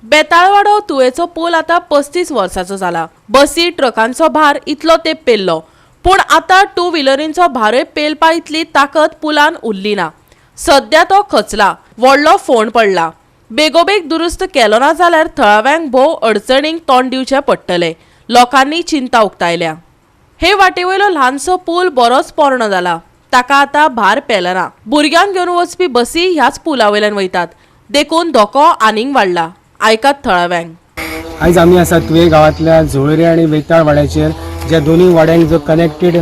बेताळवाडो तुयेचो पूल आतां 35 वर्सांचो जाला. बसी ट्रकांचो भार इतलो तेंप पेल्लो, पूण आतां टू व्हिलरींचो भारय पेलपा इतली ताकद पुलान उरली ना. सद्या तो खचला, व्हडलो फोंड पडला. बेगोबेग दुरुस्त केलो ना जाल्यार थळाव्यांक भोव अडचणींक तोंड दिवचें पडटलें. लोकांनी चिंता उक्तायल्या. हे वाटेवयलो ल्हानसो पूल बरोच पोरणो जाला. ताका आतां भार पेलना. भुरग्यांक घेवन वचपी बसी ह्याच पुला वयल्यान वयतात, देखून धोको आनीक वाडला. आयकात थळाव्यांक. आयज आमी आसा तुये गांवांतल्या जुळेरे आनी वेताळ वाड्याचेर, ज्या दोनूय वाड्यांक जो कनेक्टेड,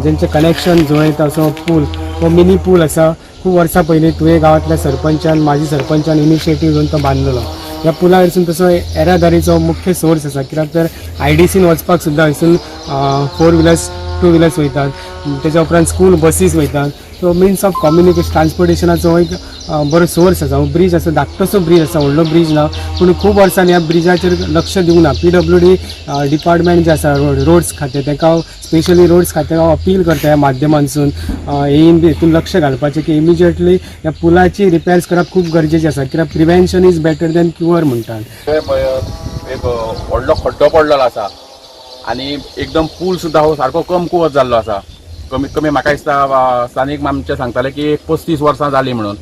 जेंचें कनेक्शन जुळयता असो पूल, हो मिनी पूल आसा. खूब वर्सां पयलीं तुये गांवांतल्या सरपंचान, माजी सरपंचान इनिशिएटीव घेवन तो बांदलेलो. ह्या पुला वयरसून तसो येरादारीचो मुख्य सोर्स आसा, कित्याक तर आयडीसीन वचपाक सुद्दां हयसून फोर व्हिलर्स, टू व्हिलर्स वयतात. तेच्या उपरांत स्कूल बसीस वयतात. सो मिन्स ऑफ कम्युनिकेशन, ट्रान्सपोर्टेशनाचो एक बरो सोर्स आसा. हो ब्रीज आसा, धाकटोसो ब्रीज आसा, व्हडलो ब्रीज ना. पूण खूब वर्सांनी ह्या ब्रिजाचेर लक्ष दिवंक ना. पीडब्ल्यूडी डिपार्टमेंट जे आसा, रोड्स खातें, ताका हांव, स्पेशली रोड्स खात्याक हांव अपील करता ह्या माध्यमांसून, हें हितून लक्ष घालपाचें की इमिजिएटली ह्या पुलाची रिपेर्स करप खूब गरजेचें आसा, कित्याक prevention is better than cure म्हणटात. थंय पळय एक व्हडलो खड्डो पडलेलो आसा आनी एकदम पूल सुद्दां हो सारको कमकुवत जाल्लो आसा. कमीत कमी म्हाका दिसता, स्थानीक आमचे सांगताले की एक 35 वर्सां जालीं म्हणून.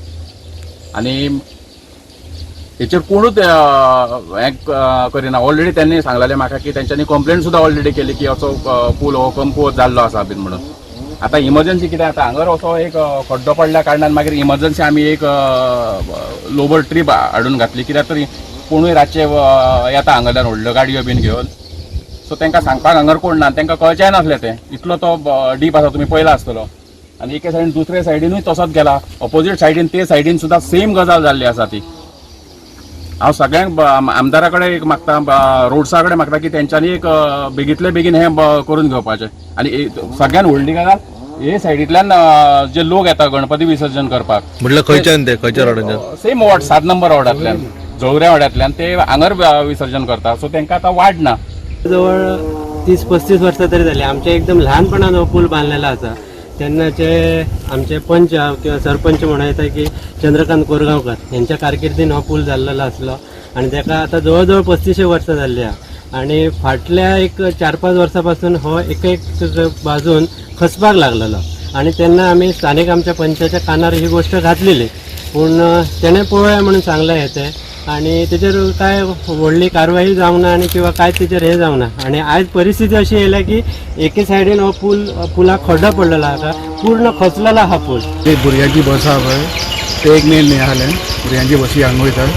आनी हेचेर कोणूच हें करिना. ऑलरेडी त्यांनी सांगलेलें म्हाका की तेंच्यांनी कंप्लेन सुद्दां ऑलरेडी केली की असो पूल हो कमकुवत जाल्लो आसा बीन म्हणून. आतां इमर्जन्सी कितें आतां हांगर असो एक खड्डो पडल्या कारणान मागीर इमर्जन्सी आमी एक लोबर ट्रीप हाडून घातली, कित्याक तरी कोणूय रातचे येता हांगरल्यान व्हडल्यो गाडयो बीन घेवन. सो तांकां सांगपाक हांगर कोण ना, तांकां कळचेंय नासलें तें. इतलो तो डीप आसा, तुमी पळयला आसतलो. आनी एके सायडीन दुसरे सायडीनूय तसोच गेला, ऑपोजीट सायडीन, ते सायडीन सुद्दां सेम गजाल जाल्ली आसा ती. हांव सगळ्यांक आमदारा कडेन एक मागता, रोड्सा कडेन मागता की तेंच्यांनी एक बेगींतले बेगीन हें करून घेवपाचें. आनी सगळ्यान व्हडली गजाल, हे सायडींतल्यान जे लोक येता गणपती विसर्जन करपाक. म्हटलं खंयच्यान ते, खंयच्या रोडांच्यान? सेम वॉर्ड, 7 नंबर वॉर्डांतल्यान, जवऱ्या वाड्यांतल्यान ते हांगर विसर्जन करता. सो तांकां आतां वाड ना. जवळ 30-35 वर्सां तरी जाली. आमच्या एकदम ल्हानपणान हो पूल बांदलेलो आसा. तेन्नाचे आमचे पंच किंवा सरपंच म्हणूं येता की चंद्रकांत कोरगांवकर हेंच्या कारकिर्दीन हो पूल जाल्लेलो आसलो आनी तेका आतां जवळ जवळ 35 वर्सां जाल्ली आहा. आनी फाटल्या एक 4-5 वर्सां पासून हो एक एक बाजून खचपाक लागलेलो आनी तेन्ना आमी स्थानीक आमच्या पंचाच्या कानार ही गोश्ट घातलेली, पूण तेणें पळोवया म्हणून सांगलें हें तें आनी तेजेर काय व्हडली कारवाई जावंक ना आनी किंवा काय तेजेर हें जावंक ना. आनी आयज परिस्थिती अशी येयल्या की एके सायडीन हो पूल, पुलाक खड्डो पडलेलो आसा, पूर्ण खचलेलो आहा पूल. एक भुरग्यांची बस आहा पळय, ते एक मेन हें आसलें, भुरग्यांची बसी हांगा वयतात.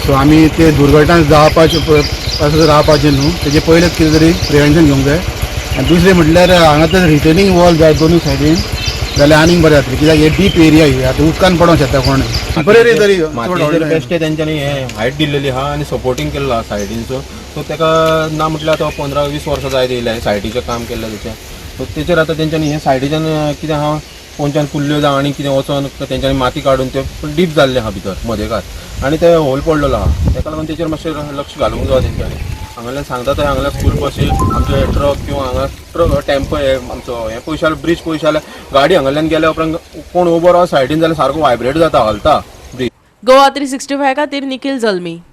सो आमी ते दुर्घटना जावपाचे पासून रावपाचें न्हू, तेजे पयलेच कितें तरी प्रिवेन्शन घेवंक जाय. आनी दुसरें म्हटल्यार हांगा तर रिटेनिंग वॉल जाय दोनूय सायडीन जाल्यार आनीक बरें जातलें, कित्याक हे डीप एरिया ही, आतां उदकान पडोंक शकता कोण बरें रे तरी. मातयेचेर बेश्टे तेंच्यांनी हे हायट दिल्लेली आहा आनी सपोर्टींग केल्लो आहा सायडीन. सो सो तेका ना म्हटल्यार आतां 15-20 वर्सां जायत येयल्या सायडीचें काम केल्लें तेचें. सो तेचेर आतां तेंच्यांनी हे सायडीच्यान कितें आहा, कोणच्यान कुल्ल्यो जावं आनी कितें वचोन तेंच्यांनी माती काडून ते डीप जाल्लें आहा भितर मदेकार आनी ते होल पडलेलो आहा. तेका लागून तेचेर मातशें लक्ष घालूंक जाय तेंच्यांनी. हांगाल्यान सांगता थंय हांगाल्यान स्कूल बसी, आमचे ट्रक किंवा हांगा ट्रक, टेम्पो, हे आमचो हे पयशे जाल्यार, ब्रीज पयशे जाल्यार गाडी हांगाल्यान गेल्या उपरांत कोण उबो राव सायडीन जाल्यार सारको वायब्रेट जाता, हलता ब्रीज. गोवा 365 खातीर निखिल जल्मी.